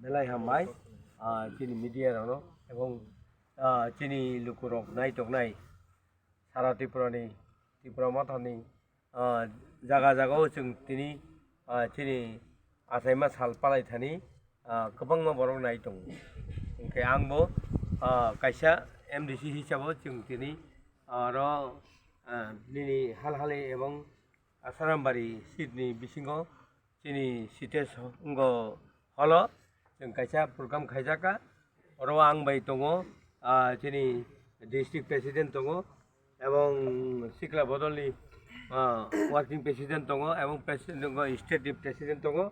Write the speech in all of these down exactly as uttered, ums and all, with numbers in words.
Belai hambai, ah, chini media rokno, ebong, ah, chini lukurok naitok nai, sara Tripura ni, Tripura Motha ni, ah, jaga jaga o chwng tini, ah, chini achaima sal palai thani, ah, kwbangma borok nai tongo. Hwnkhe ang bo, ah, kaisa M D C hisabo chwng tini, ah, oro, ah, nini hal hali ebong Asarambari seat ni bisingo chini site so-, wngkha holo, chwng kaisa program khaijakha. Oro ang bai tongo, ah, chini district president tongo, ebong sikla bodolni, ah, working president tongo, ebong president tongo, state ni president tongo,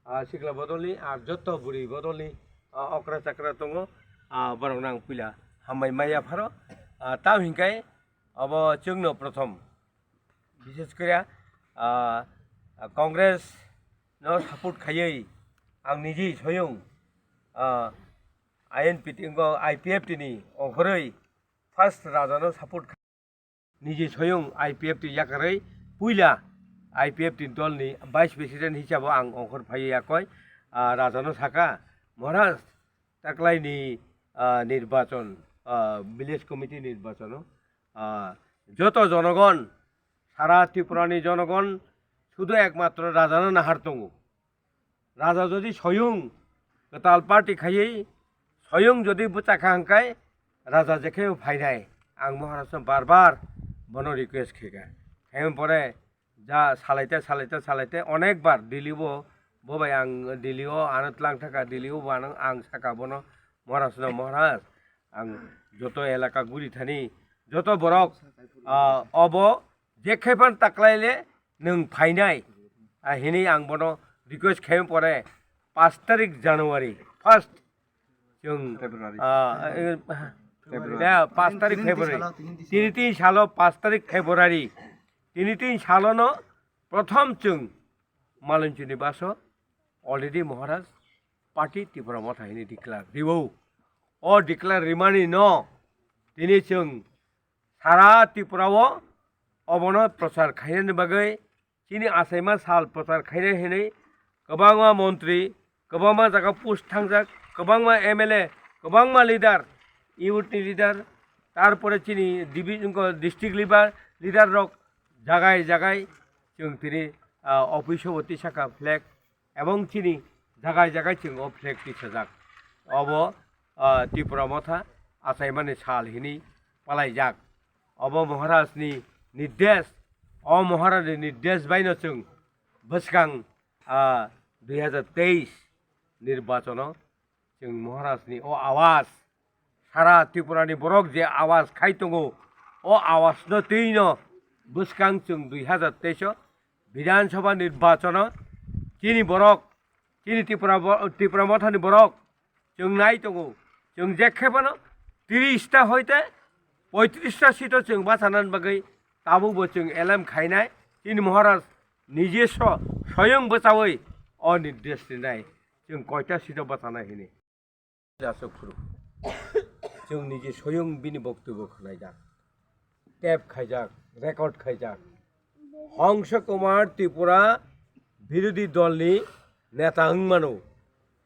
ah, sikla bodolni, ar joto bwrwi bodolni, ah, okra chakra tongo, ah, borokno ang puila hambai maya pharo. Ah, tamo hinkhai obo chwngno prothom. Bishes kore, ah, Congress no support khaiwi ang niji soyung, ah, I N P T wngkha I P F T ni ongkhorwi first Raja no support kha-, niji soyung I P F T yakarwi puila I P F T dol ni vice president hisabo ang ongkhor phaiwi yakoi, ah, Raja no sakha, Maharaj, taklai ni, ah, nirbachon, ah, village committee nirbachon o, ah, joto jonogon, sara Tripura ni jonogon sudu ekmatro Raja no nahar tongo. Raja jodi soyung kwtal party khaiwi soyung jodi bwchakha hwnkhe Raja jekhe phainai. Ang Maharaj no bar bar bono request khaikha. Khaimani pore ja salaite, salaite, salaite, onek bar Delhi o, bo bai ang Delhi o ano tlang thaka, Delhi o bo ano ang saka bono, Maharaj no, Maharaj, ang joto elaka guri thani, joto borok, ah, obo jekhe phan taklai le nwng phainai, ah, hinwi ang bono request khaimani pore, paanch tarik January, first, chwng, February. Ah, eh, February. Ya, paanch tarik February. Tini tin salo, paanch tarik February. Tini tin salo no prothom chwng Malinchuni baso already Maharaj party Tipra Motha hini declare riwo. O declare rimani no tini chwng sara Tripura o obono prochar khainani bagwi chini achaima sal prochar khainai hinwi kwbangma montri, kwbangma jaga post thangjak, kwbangma M L A, kwbangma leader, youth ni leader, tarpore chini division ko district leader, leader rok jagai jagai chwng tini, ah, office o tisaka flag, ebong chini jagai jagai chwng o flag tisajak. Obo, ah, Tipra Motha achaimani sal hinwi palaijak. Obo Maharaj ni nirdesh, o Maharaj ni nirdesh bai no chwng bwskang, ah, dui hazar teis nirbachono chwng Maharaj ni o awaz, sara Tripura ni borok je awaz khai tongo, o awaz no twi no bwskang chwng dui hazar teis o Bidhan Sabha nirbachono chini borok, chini Tripura bo-, Tripura Motha ni borok chwng nai tongo, chwng jekhe phano tris ta hoite poitris ta seat o chwng bachanani bagwi tabukbo chwng elem khainai. Chini Maharaj nije so-, soyong bwchawi o nirdesh rinai chwng koita seat o bachanai hinwi. Aswk phuru. Chwng nije soyong bini boktobyo khwlaijak. Tape khaijak, record khaijak. Hongso Kumar Tripura birodhi dolni neta wng mano.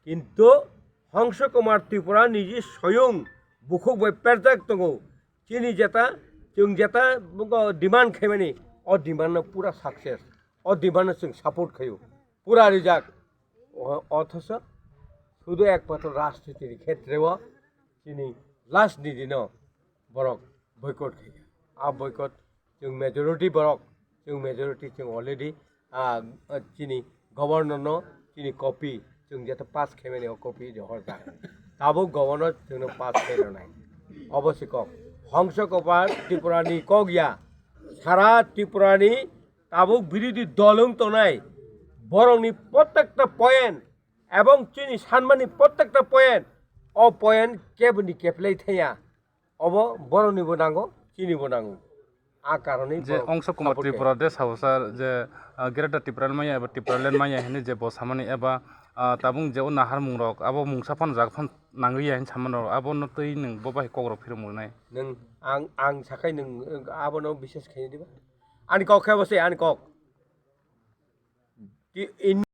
Kintu Hongso Kumar Tripura niji soyong bukhuk bai perjak tongo. Chini jeta, chwng jeta buko demand khaimani, o demand no pura success. O demand no chwng support khaio. Pura rijak. O-, othocho sudu ekmatro rajniti ni khetre o chini last ni dino borok boycott khaikha. A boycott chwng majority borok, chwng majority chwng already, ah, ah, chini governor no chini copy chwng jeto pass khaimani o copy je horjak. Tabuk governor chwngno pass khai rwnai. Obo se kok. Hongso Kumar Tripura ni kok ya. Sara Tripura ni tabuk birodhi dol wng tongnai. Borokni protekta point ebong chini sanmani protekta point, o point keboni keplai thaya. Obo boroknibo nango, chinibo nango. A karonwi je borok Hongso Kumar support khe. Tripura de sabo sir je, ah, Greater Tipraland manya eba Tipraland manya hinwi je bo samani eba, ah, tabuk je o naharmung rok abo mungsa phano jaga phano nangwi ya hinwi samani rok abono twi nwng bo bai kok rok phirok mwnai. Nwng ang, ang sakai nwng abono biswas khaini diba? Ani kok khe bo se ani kok. Ki-, in-